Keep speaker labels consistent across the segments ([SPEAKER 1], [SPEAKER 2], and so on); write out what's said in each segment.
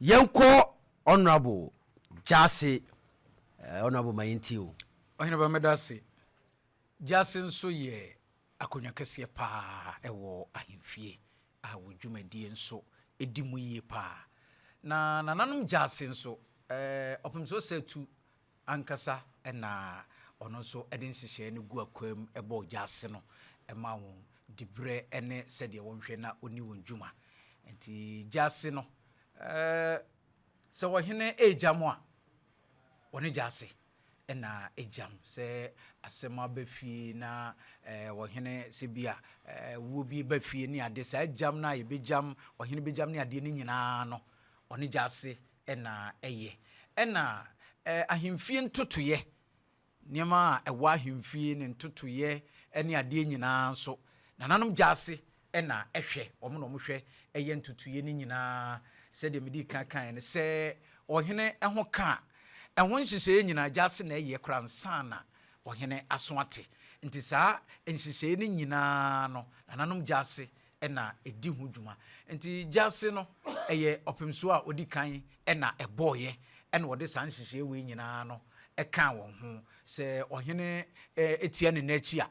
[SPEAKER 1] Yɛnkɔ Honourable Gyasi, Honourable ma yɛntie o.
[SPEAKER 2] Ɔhene ba, meda ase. Gyasi nso yɛ akonnwa kɛseɛ paa ɛwɔ ahemfie a wɔ dwumadie nso ɛdi mu yie paa. Na nananom Gyasi nso, Ɔpemsoɔ Sɛ ankasa na ɔno nso de nhyehyɛeɛ no gu akwam bɔɔ Gyasi no ma wɔn diberɛ ne sɛdeɛ wɔnhwɛ na ɔni wɔn dwuma. Nti Gyasi no, sɛ ɔhene ɛregyam a, ɔne Gyasi na ɛgyam. Sɛ asɛm aba fie na ɔhene sɛ bi a wuo bi ba fie ne ade, saa gyam no a yɛbɛgyam, ɔhene bɛgyam ne adeɛ no nyinaa no, ɔne Gyasi na ɛyɛ. Ɛna ahemfie ntotoeɛ, nneɛma a ɛwɔ ahemfie ne ntotoeɛ ne adeɛ nyinaa nso, nananom Gyasi na ɛhwɛ, wɔn na wɔhwɛ ɛyɛ ntotoeɛ no nyinaa. Sɛdeɛ medi kan kaeɛ no, sɛ ɔhene ho ka a, ɛho nhyehyɛeɛ nyinaa Gyasi na ɛyɛ koraa ansa na ɔhene aso ate. Nti saa nhyehyɛeɛ no nyinaa no, nananom Gyasi na ɛdi ho dwuma. Nti Gyasi no, ɛyɛ ɔpemsoɔ a ɔdi kan na ɛbɔeɛ, ɛna ɔde saa nhyehyɛeɛ wei nyinaa no ɛkaa wɔn ho. Sɛ ɔhene tia ne nan akyi a,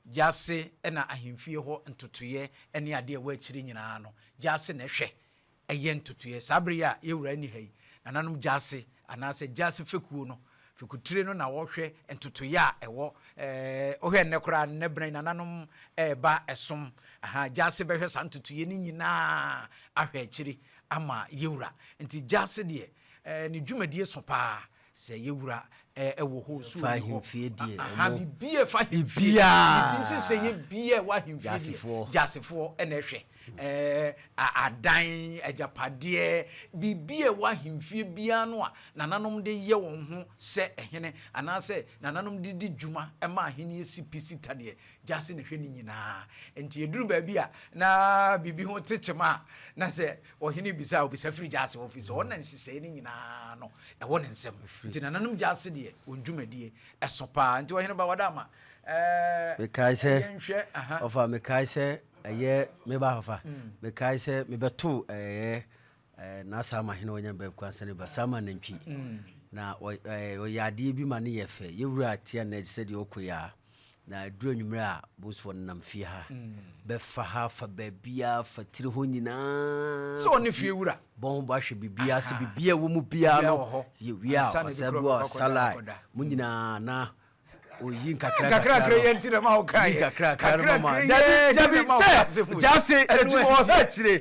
[SPEAKER 2] Gyasi na ahemfie hɔ ntotoeɛ ne adeɛ a ɛwɔ akyire nyinaa no, Gyasi na ɛhwɛ ɛyɛ ntotoeɛ. Saa berɛ yi a yɛwura nni ha yi, nananom Gyasi anaasɛ Gyasi fekuo no, fekutire no na wɔhwɛ ntotoeɛ a ɛwɔ, wohwɛ nnɛ koraa, nnɛ berɛ yi nananom ɛreba ɛsom, aha, Gyasi bɛhwɛ saa ntotoeɛ no nyinaa ahwɛ akyire ama yɛwura. Nti Gyasi deɛ, ne dwumadie so paa. Sɛ yɛwura ɛwɔ hɔ, so
[SPEAKER 1] fa
[SPEAKER 2] ni hɔ.
[SPEAKER 1] Ahemfie deɛ,
[SPEAKER 2] aha,
[SPEAKER 1] ɔmo
[SPEAKER 2] biribi a ɛfa ahemfie,
[SPEAKER 1] biribiara.
[SPEAKER 2] Biribi nhyehyɛeɛ biara ɛwɔ ahemfie deɛ,
[SPEAKER 1] Gyasefoɔ.
[SPEAKER 2] Gyasefoɔ ɛna ɛhwɛ. Adan, agyapadeɛ, biribi a ɛwɔ ahemfie biara no a nananom de yɛ wɔn ho sɛ ɛhene anaasɛ nananom de di dwuma ɛma ahenni si pi si ta deɛ, Gyase na ɛhwɛ ne nyinaa. Nti yɛduru baabi a na biribi ho te kyema a, na sɛ ɔhene bisa a, ɔbisa firi Gyase hɔ, firi sɛ ɔna nhyehyɛeɛ no nyinaa no ɛwɔ ne nsam. Nti nananom Gyase deɛ, wɔn dwumadie ɛso paa. Nti ɔhene ba, wada ama
[SPEAKER 1] Mekae sɛ
[SPEAKER 2] yɛnhwɛ, aha.
[SPEAKER 1] Ɔfa, mekae sɛ ɛyɛ meba ɔfa, mekae sɛ mebɛto ɛyɛ n'asa ama hene ɔnya baabi kwan sɛ ne ba saa ma nantwi na ɔyɛ adeɛ bi ma ne yɛ fɛ. Yɛwura tia na sɛdeɛ ɔkɔ yi a, na ɛduru anwummerɛ a, bosoɔ no nam fie ha bɛfa ha fa baabiaa fa tiri hɔ nyinaa
[SPEAKER 2] sɛ ɔne fie wura
[SPEAKER 1] bɔn ho bɔ ahwɛ biribiaa sɛ biribiaa wɔ mu biaa
[SPEAKER 2] Biribiara
[SPEAKER 1] no
[SPEAKER 2] wɔ hɔ.
[SPEAKER 1] Yɛwie a,
[SPEAKER 2] Ansa na ebi
[SPEAKER 1] ɔsa
[SPEAKER 2] koraa
[SPEAKER 1] bi a
[SPEAKER 2] ɔbɛkɔ akɔda,
[SPEAKER 1] ɔsala
[SPEAKER 2] akɔda.
[SPEAKER 1] mu nyinaa na oyi nkakra
[SPEAKER 2] kakrakra
[SPEAKER 1] no.
[SPEAKER 2] Yɛ nti na ma wo kaeɛ.
[SPEAKER 1] Yi kakra kakra no mama.
[SPEAKER 2] Kakrakra
[SPEAKER 1] Dabi
[SPEAKER 2] yɛ nti
[SPEAKER 1] dabi
[SPEAKER 2] na ma wo
[SPEAKER 1] sɛ
[SPEAKER 2] ase mu.
[SPEAKER 1] Gyase
[SPEAKER 2] Ɛno
[SPEAKER 1] adwuma ɔhwɛ akyire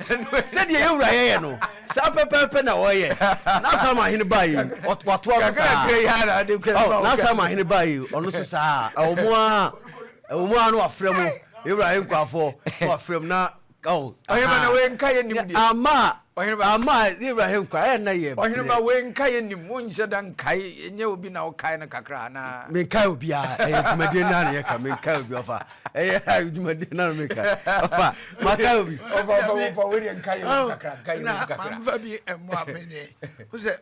[SPEAKER 1] sɛdeɛ yɛwura yɛyɛ no, saa pɛpɛɛpɛ na wɔyɛ. N'asa ma ahene baa yi, watoa so saa.
[SPEAKER 2] Kakrakra yɛ na ade kura ma
[SPEAKER 1] Ɔ
[SPEAKER 2] wo
[SPEAKER 1] n'asa ma ahene baa yi, ɔno so saa. Ɛwɔ mu a na wafrɛ mu yɛwura yɛ nkurafo na wafrɛ mu na ɔ
[SPEAKER 2] Ɔhene ba, na wei nka yɛ nim deɛ.
[SPEAKER 1] Ama
[SPEAKER 2] Ɔhene ba.
[SPEAKER 1] ama yɛwura yɛ nkwa ɛyɛ na yɛ
[SPEAKER 2] Ɔhene ba, wei nka yɛ nim, wonhyɛ da nkae, ɛnyɛ obi na wokae no kakra anaa?
[SPEAKER 1] Menkae obiara, ɛyɛ dwumadie no na yɛka. Menkae obi, ɔfa ɛyɛ dwumadie no na meka, ɔfa makae obi.
[SPEAKER 2] Ɔfa, ɔfa, ɔfa, wei deɛ nka yɛ nim kakra, nka yɛ nim
[SPEAKER 3] Na
[SPEAKER 2] kakra.
[SPEAKER 3] mamfa bi mmoa me deɛ wo sɛ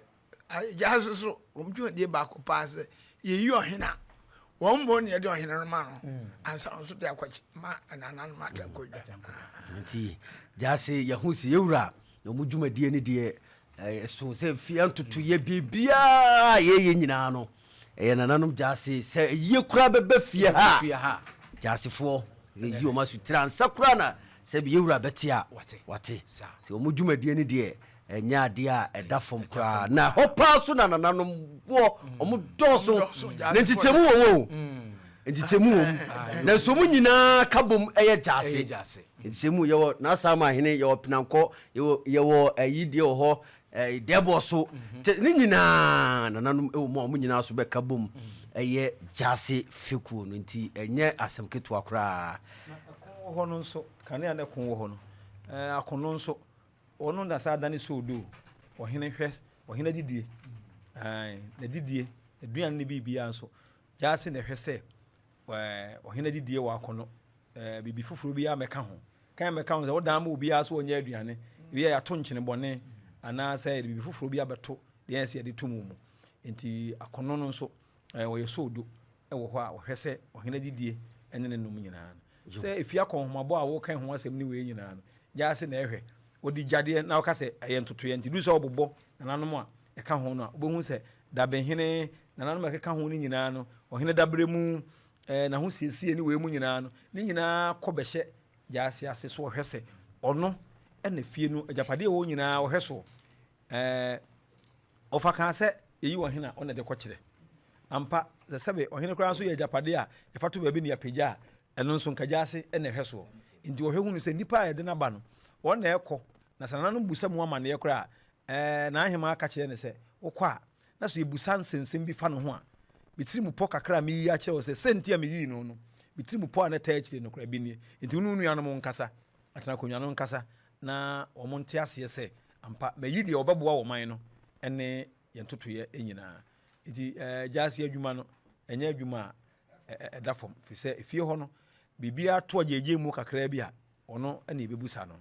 [SPEAKER 3] agya so wɔn dwumadie baako paa sɛ yɛyi ɔhene a, wɔn mmɔ ne yɛde ɔhene no ma no ansa no nso de akɔkye ma nananom atankɔdwa.
[SPEAKER 1] Nti Gyase yɛho sɛ yɛwura na ɔmo dwumadie no deɛ ɛso sɛ fie ntoto yɛ biribiaa a yɛyɛ nyinaa no, ɛyɛ nananom Gyase. Sɛ yie koraa bɛba fie ha
[SPEAKER 2] fie ha.
[SPEAKER 1] Gyasefoɔ yɛyi ɔmo aso tiri ansa koraa na sɛ bi yɛwura bɛte a
[SPEAKER 2] Wate.
[SPEAKER 1] Wate.
[SPEAKER 2] Saa.
[SPEAKER 1] Sɛ ɔmo dwumadie no deɛ, ɛnyɛ adeɛ a ɛda fam koraa na ɛhɔ paa so na nananom boɔ ɔmo dɔɔso.
[SPEAKER 3] Dɔɔso,
[SPEAKER 1] na nkyekyɛmu wɔ mu o, nkyekyɛmu wɔ mu, na nso ɔmo nyinaa ka bom ɛyɛ Gyase.
[SPEAKER 2] Ɛyɛ Gyase.
[SPEAKER 1] Nkyekyɛmu yɛwɔ n'asama ahene, yɛwɔ Penankɔ, yɛwɔ ɛyi deɛ wɔ hɔ, dɛbɔ so kyɛ ne nyinaa nananom ɛwɔ mu a ɔmo nyinaa so bɛka bom ɛyɛ Gyase fekuo no. Nti ɛnyɛ asɛm ketewa koraa.
[SPEAKER 4] Na ɛko wɔ hɔ no nso, kanea na ɛko wɔ hɔ no, akono nso, ɔno na saa adane soodo, ɔhene hwɛ ɔhene adidie, n'adidie, aduane ne biribiara nso, Gyaase na ɛhwɛ sɛ ɔhene adidie wɔ akɔnɔ, biribi foforɔ biara mɛka ho. Kan mɛka ho sɛ wodan ma obiara so ɔnyɛ aduane, ebi a yɛato nkyene bɔne anaasɛ yɛde biribi foforɔ bi abɛto deɛ ɛsɛ yɛde to mu mu. Nti akɔnɔ no nso, ɔyɛ soodo wɔ hɔ a ɔhwɛ sɛ ɔhene adidie ne ne nom nyinaa no. Sɛ efie akɔnhomabɔ a woka ho asɛm ne wei nyinaa no, Gyaase na ɛhwɛ. Ɔde gyadeɛ na ɔka sɛ ɛyɛ ntotoeɛ nti du sɛ ɔbobɔ. nananom a ɛka ho no a, wobɛhu sɛ Dabenhene, nananom a ɛkeka ho no nyinaa no, ɔhene daberɛ mu, ɛɛ n'ahosiesie ne wei mu nyinaa no, ne nyinaa kɔ bɛhyɛ gyaase ase so ɔhwɛ sɛ ɔno na fie no agyapadeɛ ɛwɔ nyinaa ɔhwɛ soɔ. Ɛɛ ɔfa kaa sɛ yɛyi ɔhene a ɔna de kɔkyerɛ. Ampa sɛ sɛbe ɔhene koraa nso yɛ agyapadeɛ a yɛfa to baabi ne yɛapagya a, ɛno nso nka gyaase na ɛhwɛ soɔ. Nti ɔhwɛ hunu sɛ nnipa a yɛde no aba no, wɔn na ɛkɔ na sɛ nananom busa mu amanneɛ koraa a, ɛɛ n'ahemaa ka kyerɛ no sɛ wokɔ a na so yɛbusa nsɛnsɛm bi fa ne ho a, me tiri mu pɔ kakra a meyi akyerɛ wo sɛ sɛ nti a meyii no no, me tiri mu pɔ a na ɛtaa akyire no koraa bi nie. Nti wo ne wo nuanom nkasa, atena akonnwa no nkasa na wɔn nte aseɛ sɛ ampa mayi deɛ ɔbɛboa ɔman no ne yɛn ntotoeɛ nyinaa. Nti ɛɛ gyaase adwuma no ɛnyɛ adwuma a ɛda fam, firi sɛ efie hɔ no biribiara to agyegye mu kakraa bi a ɔno na yɛbɛbusa no.